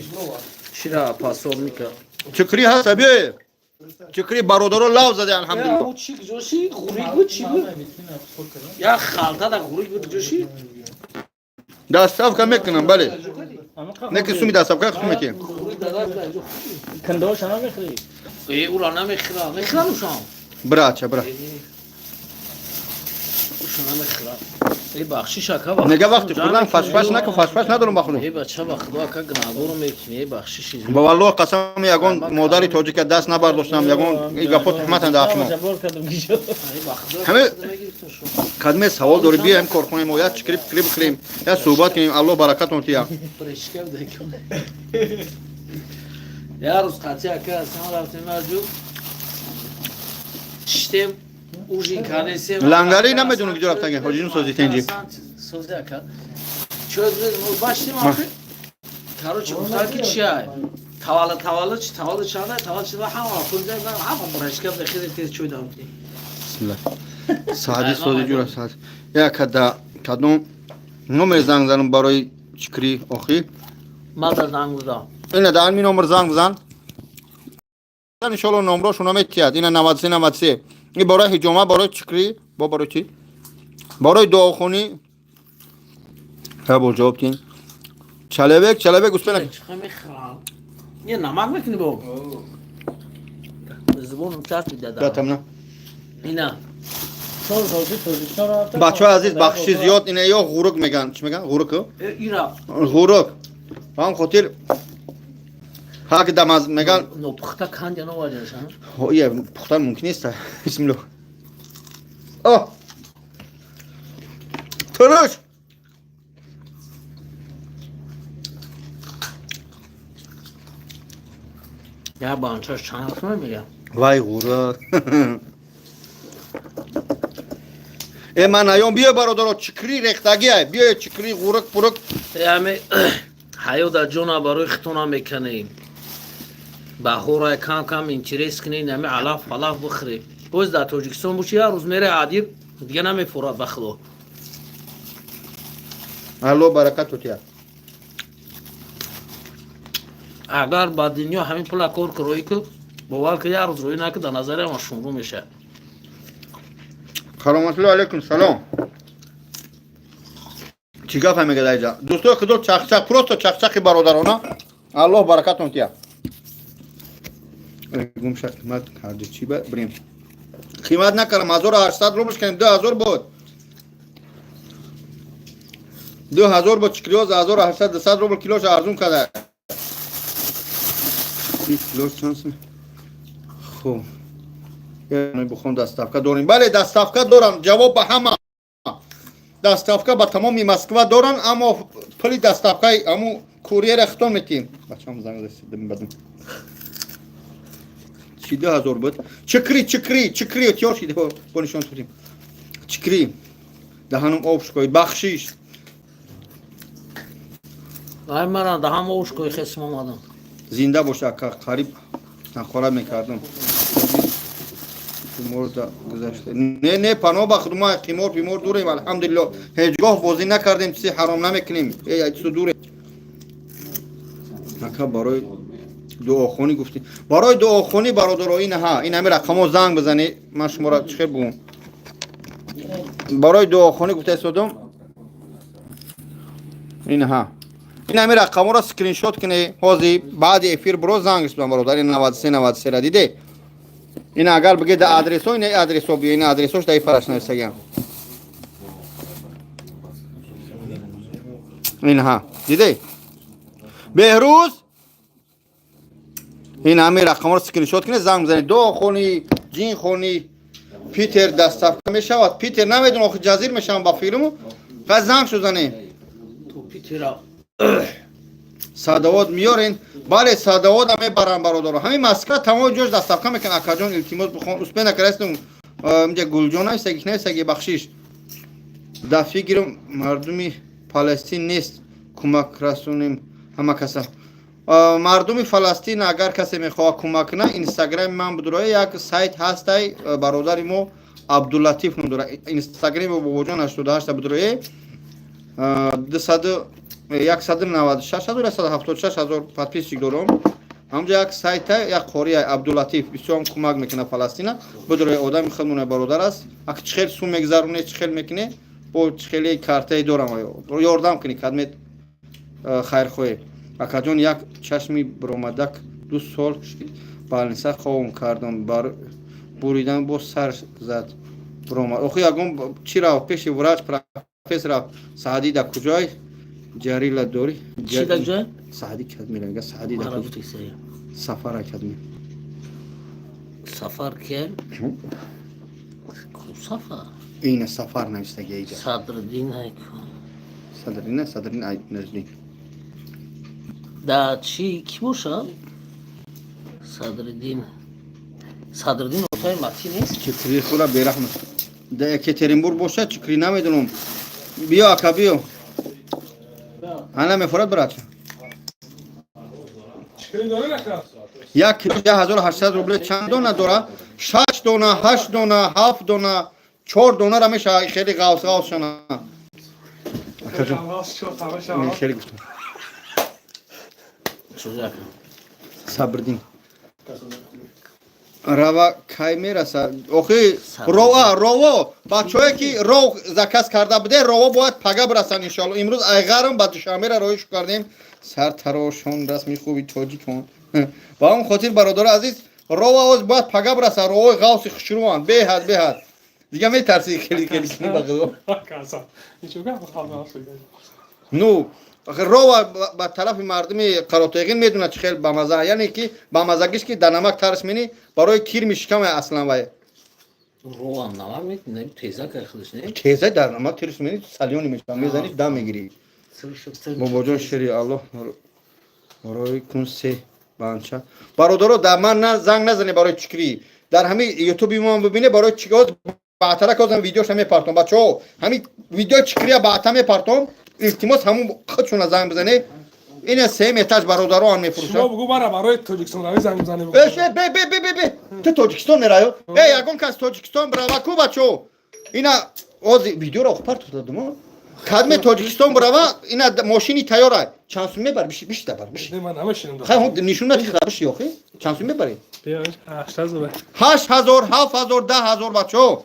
Чира пасовника. Чикри ҳаст, биёед. Чикри бародаро лав заде, алҳамдулилло. Чӣ ҷоши? Ғурик буд, чӣ буд? Я халта да ғурик буд ҷоши? Доставка мекунам, бале. Не ки суми доставка хусум метиҳем. Кандоша намехӯрӣ? Э, ура намехӯрам. Мехӯрам ушам. Бра, ча, бра. Уша намехӯрам. Э, бахшиш, ака. Нега вақти хӯрдан фашфаш наку, фашфаш надорам ба худо. Э, бача, ба худо, ака, гунаҳгору мекунӣ, э, бахшиш. Ба валлоҳ қасам, ягон модари тоҷика даст набардоштам, ягон гапо туҳматан дар ҳақи мо. Ҳаме кадме савол дорӣ, биёем корхонаи мо, як чикри пикри бихӯрем, як суҳбат кунем, аллоҳ баракатон тия. Як рӯз қатъи ака асан рафтем аҷу шиштем, ужин кардесем. Лангари намедонам куҷо рафтанги, ҳоҷиҷон, сози тенҷи. Сози, ака. Чой баштем охи. Короче, гуфтан ки чия? Тавалла, тавалла, чи тавалла чанда, тавалла чи ҳама хӯрда, ҳама брашка бехири тез чой дам. Бисмиллах. Саади сози ҷура саад. Як када кадом номер занг занам барои чикри охи? Мада занг зада. Ина дар ми номер занг зан. Иншоалло номрошона метиҳад. Ина 93 93. Ин барои ҳиҷома, барои чикри, бо барои чӣ? Барои дуохонӣ. Ҳа, бо ҷавоб тин. Человек, человек успел. Не, намак мекунӣ бо? Забоном часпид дада. Да, тамна. Ина. Бачаҳои азиз, бахшиши зиёд, ина ё ғурук меган. Чӣ меган? Ғурук? Ира. Ғурук. Ба ҳам хотир ҳак дамаз меган. Но пухта канда новаҷаша. Ҳо, ия пухта мумкин нест. Бисмиллоҳ. О! Туруш! Я банчаш чанд сум мегам? Вай ғура. Э ман аём биё бародаро чикри рехтагиай. Биё чикри ғурак пурак. Ами ҳаё дар ҷона барои хитона мекунем. Баҳора кам кам интерес кунем, ами алаф палаф бихӯрем. Боз дар Тоҷикистон боши як рӯз мере адир дига намефурад ба худо. Алло баракат тутия. Агар ба дунё ҳамин пула кор кироӣ ку, бовар ки як рӯз рӯӣ накӣ дар назари ама шумрӯ мешавад. Саломатулло алейкум салом. Чӣ гап мегӯяд айҷа? Дӯстои худо чақчақ, просто чақчақи бародарона. Аллоҳ баракатон тия. Гумша қимат карди чӣ ба бирем. Қимат накардам, 1800 рубл кардем, 2000 буд. 2000 буд, чикриёз 1800 200 рубл килош арзун карда. Килош чанд сум? Хуб. Бухон доставка дорем. Бале, доставка дорам. Ҷавоб ба ҳама. Доставка ба тамоми Москва доран, аммо пули доставкаи аму курьера хитон метиҳем. Бачам занг задам бадам. Чи 2000 буд? Чикри, чикри, чикри, тиёр шиди бо нишон тутим. Чикри. Даҳанум об шукои, бахшиш. Ай мара даҳам об шукои хесм омадам. Зинда бош ака, қариб нахора мекардам. Қимор гузашта. Не, не, пано ба худ ма қимор пимор дурем, алҳамдулилло. Ҳеҷгоҳ бозӣ накардем, чизи ҳаром намекунем. Эй, чизо дурем. Ака барои дуохонӣ гуфтем. Барои дуохонӣ бародаро ин ҳа, ин ҳами рақамо занг бизанӣ, ман шуморо чӣ хел бигӯм. Барои дуохонӣ гуфта истодам. Ин ҳа. Ин ҳами рақаморо скриншот кунӣ, ҳозир баъди эфир биро занг бизан бародар, ин 93 93 ра диде. Ин агар бигӯед да адресо, ин адресо биё, ин адресош дар фараш нависагиам. Ин ҳа, диде? Беҳрӯз ин ҳами рақаморо скриншот кунед, занг бизанед. Дуохонӣ, ҷинхонӣ, Питер доставка мешавад. Питер намедонам, охи ҷазир мешавам ба филму. Фақат занг шо занед. То Питера Садовод миёрен. Бале, садовода мебарам бародаро. Ҳамин Москва тамоми ҷош доставка мекунад. Акаҷон илтимос бихон, успе накарастум. Инҷа Гулҷон нависаги, нависаги бахшиш. Да фикрм мардуми Палестин нест кӯмак расонем ҳама каса. Мардуми Фаластин агар касе мехоҳад кӯмак кунад, Инстаграми ман будроя як сайт ҳастай, бародари мо Абдуллатиф ном дорад. Инстаграми бобоҷон 88 будроя. 196 ҳазор, 176 ҳазор подписчик дорам. Ҳамҷо як сайта, як қория Абдуллатиф бисёр кӯмак мекунад Фаластина. Будроя одами худмон бародар аст. Ак чӣ хел сум мегзароне, чӣ хел мекуне, бо чӣ хеле картае дорам. Ёрдам кунӣ, кадмет хайрхоҳе. Акаҷон як чашми биромадак 2 сол балниса ховм кардам, бар буридан бо сар зад биромад. Охи ягон чӣ рафт пеши врач, профессор рафт. Саъдӣ да куҷой? Ҷарила дорӣ? Чӣ да куҷой? Саъдӣ кад мега, Саъдӣ да куҷой? Сафар кад ме. Сафар ке? Ку сафар? Ина сафар навиштаги иҷа. Садриддин айку. Садриддин, Садриддин ай наздик. Да чӣ ки бошад? Садриддин. Садриддин отаи Матӣ нест? Чикри хура бераҳм. Да Екатеринбург бошад, чикри намедонам. Биё ака биё. Ана мефорад брат. Як кило 1800 рубле чанд дона дора? 6 дона, 8 дона, 7 дона, 4 дона ра меша хеле ғавс ғавс шона. Акаҷон. Хеле гуфтам. Сабрдин. Рава кай мераса? Охи рова, рово. Бачое ки ров заказ карда буде, рово бояд пага бирасан иншоалло. Имрӯз айғарм ба Душанбера роҳиш кардем. Сартарошон расми хуби тоҷикон. Ба он хотир бародари азиз, рова оз бояд пага бираса, ровои ғавси хушрӯанд, беҳад, беҳад. Дига метарси хеле хеле кини ба ғизо. Ну, рова ба тарафи мардуми Қаротегин медонад чӣ хел бамаза, яъне ки бамазагиш ки дар намак тарс мени барои кирми шикам аслан вай. Ровам намак мети, теза кай худаш не? Теза дар намак тарс мени, салёни мешава, мезани дам мегири. Бобоҷон шери Аллоҳ рои кун се Банча. Бародаро, дар ман на занг назане барои чикрӣ. Дар ҳами ютуби мо бибине, барои чикрӣ баътара козам видеоша мепартом. Бачаҳо, ҳами видео чикрия баъта мепартом. Илтимос, ҳамун худшона занг бизане. Ина сеюм этаж, бародаро, ан Шумо мефурӯшад. бугу, мара барои Тоҷикистон равӣ занг бизанӣ. Э, бе, бе, бе, бе, бе. Ту Тоҷикистон мераё? Э, ягон кас Тоҷикистон брава ку, бачаҳо? Ина ози видеоро партофтадум. Кадме Тоҷикистон брава, ина мошини тайёра. Чанд сум мебари? Биши, биши, дабар, биши. Не, ман намешинам. Хай, ҳон нишон надӣ, биши охи. Чанд сум мебари? 8000. 8000, 7000, 10,000, бачаҳо.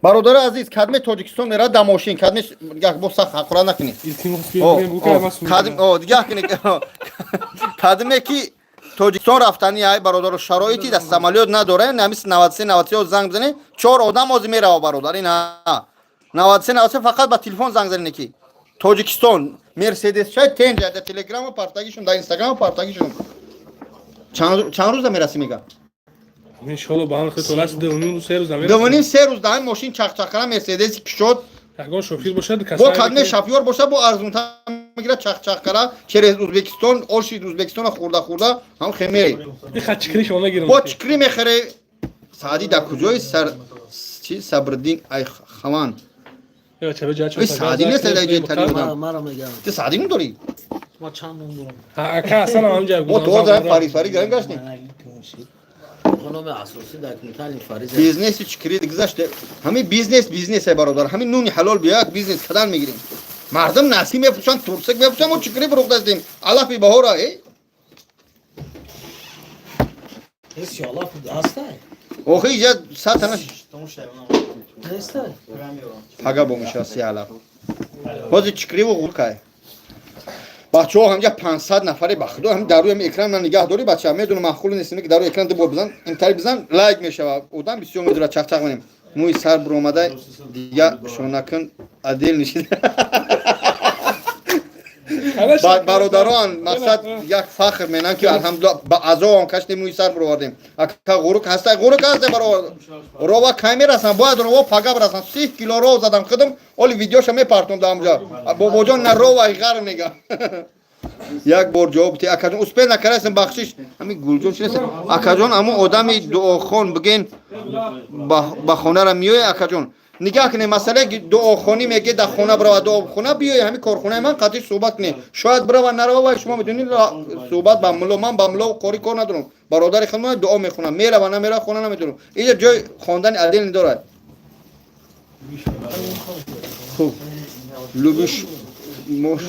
Бародари азиз, кадме Тоҷикистон мера да мошин, кадме як бо сахт ҳақорат накунед. Илтимос, О, биёем, бугу, о, ман сум. Кадм, о, дигар кунед. Кадме ки Тоҷикистон рафтани ай, бародаро, шароити да самолёт надора, нами 93 93 занг бизанед, чор одам ози мерава, бародар. Ина 93 93 фақат ба телефон занг занед ки Тоҷикистон Мерседес чай тенҷа да Телеграма партагишон, да Инстаграма партагишон. Чанд рӯза мерасӣ, мега? Иншоалло, ба ҳам хитол аст, 2.5, 3 рӯз намерасем. 2.5, 3 рӯз даҳ мошин чахчахкара Мерседеси кишод. Ягон шофир бошад. Бо кадме шофёр боша, бо арзонтар мегирад, чахчахкара через Узбекистон, оши Узбекистона хӯрда хӯрда ҳам хемери. Иха чикри шумо мегирам. Бо чикри мехӯре. Саъдӣ дар куҷои сар чи Сабриддин ай хаван? Ё чаба ҷа. Ой, Саъдӣ нест, ай ҷои тари одам. Мара мегам. Ту Саъдӣ надорӣ? Ма чанд ном дорам? Ака, асан ҳам ҷа. Мо то оза фарид фарид гарем гаштем. Номи асосӣ дар Италия Фарид. Бизнеси чикри гузаште. Ҳамин бизнес бизнесе, бародар. Ҳамин нуни ҳалол биё, як бизнес кадан мегирем. Мардум наси мепӯшанд, турсак мепӯшанд, мо чикри фурӯхтастем. Алафи баҳора, э? Ҳис алаф ҳастай? Охи, иҷа сатана Нестай? Пага бо меша си алаф. Ҳозир чикриву ғуркай. Бачаҳо, ҳамҷа 500 нафаре, ба худо, ҳам дар рӯи экран ман нигаҳ дорӣ, бача, медонам маъқул нест, ки дар рӯи экран ду бор бизан, интари бизан, лайк мешава. Одам бисёр медора, чақчақ менем. Мӯи сар буромада, дига шонакун адел нишид. Бародарон, мақсад як фахр менам ки алҳамдулилла ба азобам кашидем, мӯи сар буровардем. Ака, ғурук ҳастай, ғурук ҳастай, баровар. Рова кай мерасам? Бояд рова пага бирасам. 30 кило ров задам худам, оли видеоша мепартом дар ҳамҷа. Бобоҷон на рова ғар мега. Як бор ҷавоб ти, акаҷон, успел накардастем, бахшиш. Ҳамин Гулҷон чи нест? Акаҷон, ҳамун одами дуохон биген, ба хонара меоя, акаҷон. Нигаҳ кунед, масъалаи дуохонӣ меге, дар хона бирава, дуохона биёе, ҳамин корхонаи ман қатъи суҳбат кунед. Шояд бирава, нарава, вай шумо медонед, суҳбат ба мулло, ман ба мулло қори кор надорам. Бародари худмон дуо мехонам, мерава, намерава, хона намедонам. Инҷа ҷои хондани адил надорад. Хуб, любиш мош,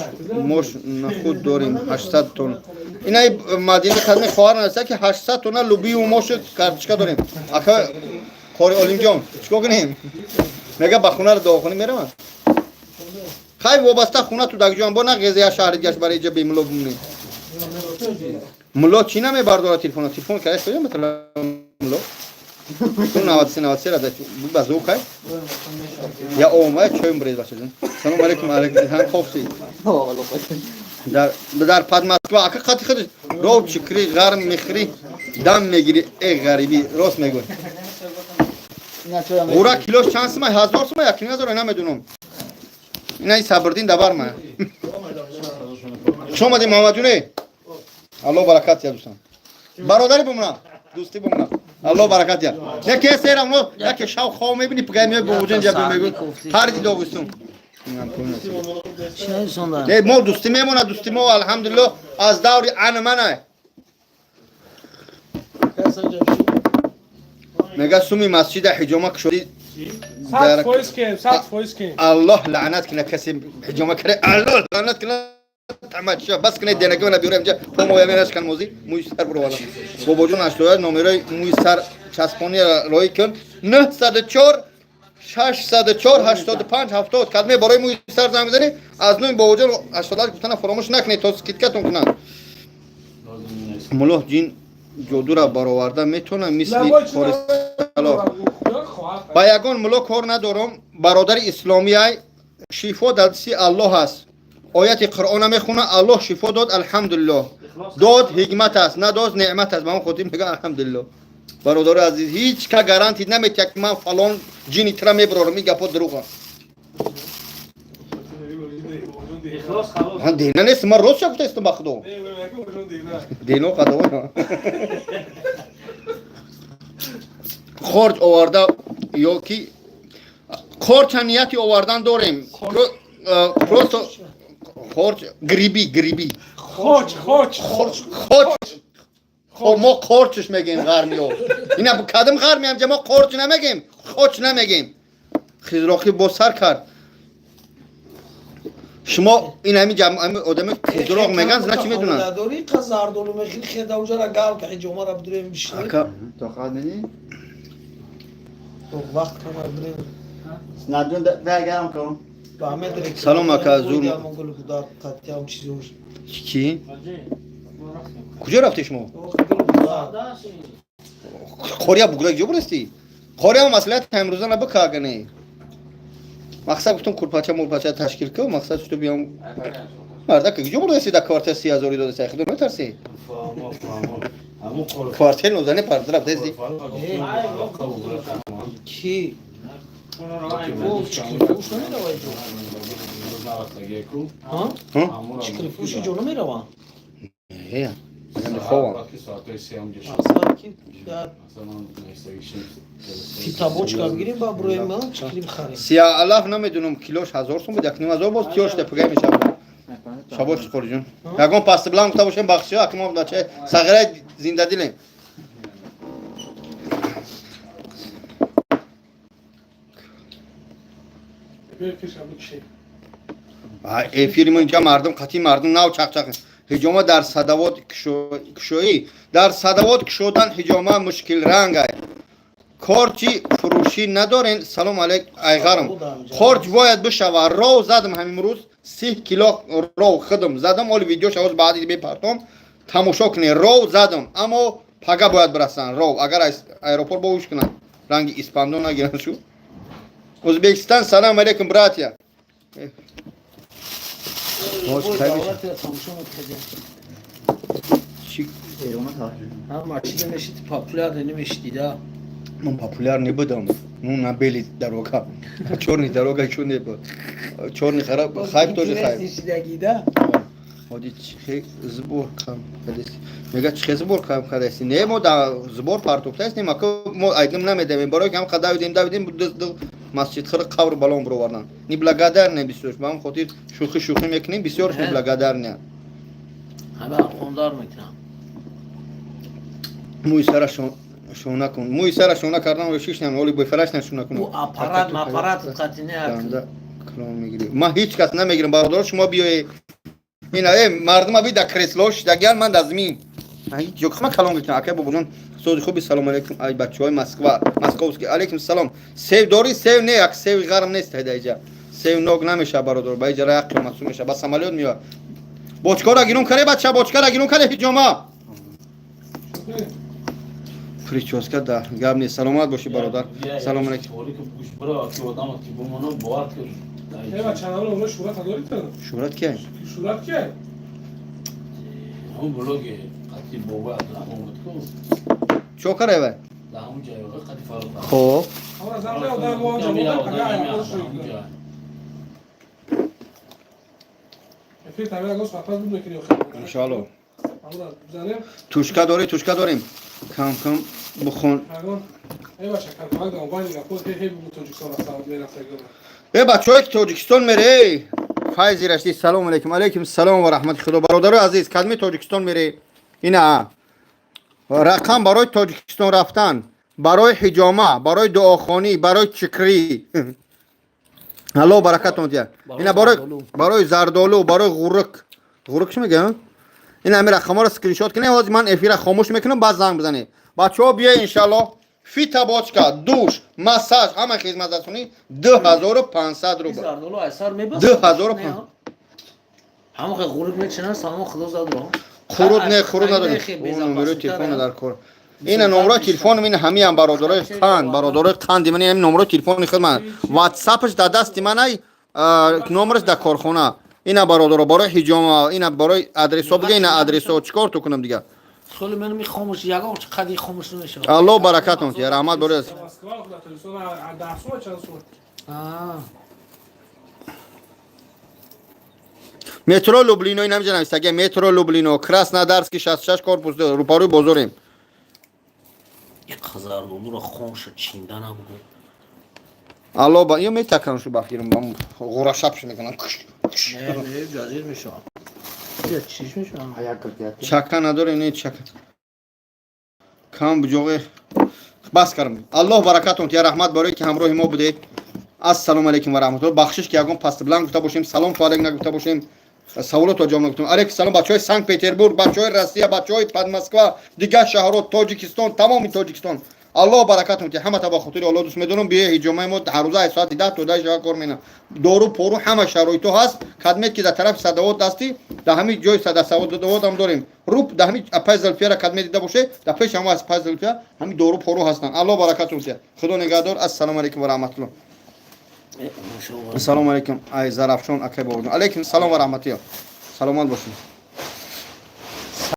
мош нахуд дорем 800 тонна. Инаи Мадина қадми хоҳар наста ки 800 тонна лубию мошу карточка дорем. Ака қори Олимҷон, чикор кунем? Мега ба хонаро дуохонӣ меравам. Хай, вобаста хона ту дагҷон бо на ғезе я шаҳри гашт барои иҷа бемулло бимонем. Мулло чӣ намебардорад телефона? Телефон карда шуда масалан мулло. Ту 93 93 ра ба зук хай? Я омай чойм брез, бачаҷон. Салом алейкум, алейкум. Ҳам хобси. Дар пад Москва ака қати худ ров чикри ғарм мехӯрӣ, дам мегирӣ, э ғарибӣ, рост мегӯй. Ғура килош чанд сумай? 1000 сумай, 1500, намедунам. Инаи Сабрдин дабар ма. Хуш омадӣ, Муҳаммадҷоне. Аллоҳ баракат я, дӯстон. Бародари бумона, дӯстӣ бумона. Аллоҳ баракат я. Яке серам, яке шав хоб мебини, пигай меои бобоҷон ҷа мегӯ. Қарди Доғистон. Не, мо дӯстӣ мемонад, дӯстӣ мо алҳамдулиллоҳ аз даври ана мана. Мега суми масҷида ҳиҷома кушодӣ. 100% кем, 100% кем. Аллоҳ лаънат кина касе ҳиҷома карда, Аллоҳ лаънат кина. Тамача бас кунед, денаки мана биёрем ҷа помоя менашкан мози мӯи сар буровардам. Бобоҷон, 81 номерои мӯи сар часпони роӣ кун: 904 604 85 70. Кадме барои мӯи сар занг бизанед, аз номи бобоҷон 88 гуфтана фаромӯш накунед, то скидкатон кунанд. Муллоҳ ҷин ҷодура бароварда метавонад мисли қори Салоҳ? Ба ягон мулло кор надорам, бародари исломиай. Шифо дар дасти Аллоҳ аст, ояти Қуръона мехона. Аллоҳ шифо дод, алҳамдулиллоҳ, дод ҳикмат аст, надод неъмат аст. Ба он хотир мегӯям алҳамдулиллоҳ. Бародари азиз, ҳеҷ ка гарантӣ наметиҳад, ки ман фалон ҷини тира мебарорам. Ин гапҳо дурӯғ аст. Ихлос халос. Ҳа, дена нест, ман рост гуфтаистам ба худо. Дено қадовона. Хорҷ оварда ё ки корча нияти овардан дорем. Просто хорҷ гриби гриби. Хоч, хоч. Хоч. Хо мо корчш мегем ғармиё. Ина кадом ғарми ҳамҷа мо корч намегем, хоч намегем. Хизроқӣ бо сар кард. Шумо ин ҳамин ҳамин одами хизроқ меган, зна чӣ медонанд? Дори қа зардолу мехӯри, хеда уҷара гал ка ҳиҷомара бидурем бишинем. Ака, Тоқат медӣ? Вақт кама бидурем. Снабҷон, дай гарм кун. Ба ҳамин Салом, ака, зур. Гул будар қатиам чизош. Кӣ? Куҷо рафтӣ шумо? Гул будар. Қория бугла ҷо бурастӣ? Қория маслиҳат имрӯза набикагане. Мақсад гуфтам курпача мурпача ташкил кун, мақсад шуд биям. Марда ки ҷо бурдасӣ да квартал 30 000 додасӣ, худо метарсӣ? Квартал нозане пард рафтасӣ. Ки? О, чикрифуш намеравад ҷо? Ҳа? Ҳа? Чикрифуши ҷо намераванд? Э, ман ховам. Мақсад ки фитобочка бигирем, ба буроем чикри бихарем. Сия алаф намедунам, килош 1000 сум буд, 1500 боз тиёш депагай мешавад. Шабош қориҷон. Ягон пасти билан гуфта бошем, бахшиё, аки мо бача сағираи зиндадилем. Эфири мо инҷа мардум қатъи мардум нав чақчақ. Ҳиҷома дар садавот кушоӣ, дар садавот кушодан ҳиҷома мушкилранг ай. Корчи фурӯшӣ надорен? Салом алейк, айғарм. Корч бояд бишава. Ров задам ҳамин рӯз, 30 кило ров худам задам. Оли видео шавоз баъди бепартом тамошо кунед. Ров задам, аммо пага бояд бирасанд ров, агар аэропорт бовуш кунанд, ранги испандон нагиранд шу. Узбекистан, салам алейкум, братья. Боз кай мешавад? Тамошо мекардем. Чӣ? Ҳама чизе мешид, популяр намешидида. Ман популяр не будам. Ну, на белый дорога. Чёрный дорога ещё не был. Чёрный хараб, хайп тоже хайп. Шидагида. Ҳоди чихе сбор кам кадаси? Мега чихе сбор кам кадаси? Не, мо да сбор партофтаистем, ака мо айдим намедавем. Барои кам давидем, давидем, ду масҷид хир қабр балон бировардан. Неблагодарный бисёр. Ба ҳам хотир шӯхӣ шӯхӣ мекунем, бисёрш неблагодарный. Ҳама қондар мекунам. Мӯи сара шона кун. Мӯи сара шона кардан ё шишнам, оли бефараш шона кун. Ӯ аппарат маппарат қатине. Данда калон мегирӣ. Ман ҳеҷ кас намегирам, бародаро, шумо биёед. Ина э мардума би да кресло шидагиан, ман да замин. Ҳеҷ ҷо ма калон гирифтам. Акай бобоҷон, сози хуби, салом алейкум, ай бачаҳои Москва, московский, алейкум салом. Сев дорӣ? Сев не, як севи ғарм нест ҳайда иҷа. Сев ног намеша, бародар, ба иҷара як қиматсу меша, ба самолёт меояд. Бочкора гирун каре, бача, бочкара гирун каре ҳиҷома. Прическа да гап нест, саломат бошӣ, бародар. Салом алейкум. Ева, чанал оно шӯҳрат дорӣ ту? Шӯҳрат кия? Шӯҳрат кия? Ҳамун блоги қати бобои Абдурахмон буд ку. Чо кара вай? Дар ҳамун ҷай қати Фарух. Хоб. Ҳамон аз ҳамон одам мо онҷо будем, пага аэропорт шуд. Эфир тамир ягон соат пас буд мекунӣ охир. Иншоалло. Ҳамон бизанем. Тушка дорӣ? Тушка дорем. Кам кам бихон. Ягон эй бача, кам кам онлайн гапо ҳей ҳей бугу Тоҷикистон рафта мерафтагиёна. Э, бачаҳое ки Тоҷикистон мере, Файзи Рашди, салом алейкум, алейкум салом ва раҳмати худо. Бародарои азиз, кадми Тоҷикистон мере, ина рақам барои Тоҷикистон рафтан, барои ҳиҷома, барои дуохонӣ, барои чикрӣ. Алло баракатон диҳад. Ина барои зардолу, барои ғуррук. Ғуррук чӣ мегӯянд? Ин ҳамин рақамҳоро скриншот кунед, ҳозир ман эфира хомӯш мекунам, баъд занг бизанед. Бачаҳо, биёед, иншаллоҳ. Фитобочка, душ, массаж, ҳама хизматрасонӣ 2500 рубл. Зардолу айсар мебас. 2500. Ҳамон хе ғурук мечинан, салом худо зад ро. Хуруд не, хуруд надорем. Номерои телефона дар кор. Ина номерои телефоном, ина ҳамиам, бародарои қанд, бародарои қанди ман, ин номерои телефони худ ман. Ватсапш дар дасти ман ай, номераш дар корхона. Ина бародаро, барои ҳиҷома, ина барои адресо бига, ина адресо чикор ту кунам дига? Холи мен ми хомӯш, ягон чи қади хомӯш намешавад. Алло баракатон диҳад, раҳмат боред. Москва дар Тоҷикистон 10 сум чанд сум? Аа. Метро Люблино, ин ҳамҷа навистага, метро Люблино, Краснодарский 66, корпус 2, рӯпарӯи бозорем. Як зардолуро хонша чинда набугу. Алло, ба ё метакраншу, бахирм ғурашапш мекунам. Не, не, ҷазир мешавам. Чиш мешавам. Чака надоре, не, чака кам буҷоғе. Бас кардам. Аллоҳ баракатон тия. Раҳмат барое ки ҳамроҳи мо будед. Ассалому алайкум ва раҳматуллоҳ. Бахшиш, ки ягон пастбланд гуфта бошем, салом алейк нагуфта бошем, саволото ҷавоб нагуфтем. Алейкум салом, бачаҳои Санкт Петербург, бачаҳои Россия, бачаҳои Подмосква, дигар шаҳрҳо, Тоҷикистон, тамоми Тоҷикистон. Аллоҳ баракатон тия. Ҳамата ба хотири Аллоҳ дӯст медорам. Бие, ҳиҷомаи мо ҳаррӯза аз соати 10 то 10 шава кор менам. Дору пору, ҳама шароито ҳаст. Кадмет ки дар тарафи Садовод ҳастӣ, дар ҳамин ҷои Садовод ҳам дорем. Рӯ дар ҳамин апай Зулфияра кадмет дида боше, дар пеши ҳама апай Зулфия ҳамин дору пору ҳастанд. Аллоҳ баракатон тия. Худо нигаҳдор. Ассалому алайкум ва раҳматуллоҳ. Ассалому алайкум, ай Зарафшон акай бобоҷон. Алайкум салом ва раҳматуллоҳ. Саломат бошед.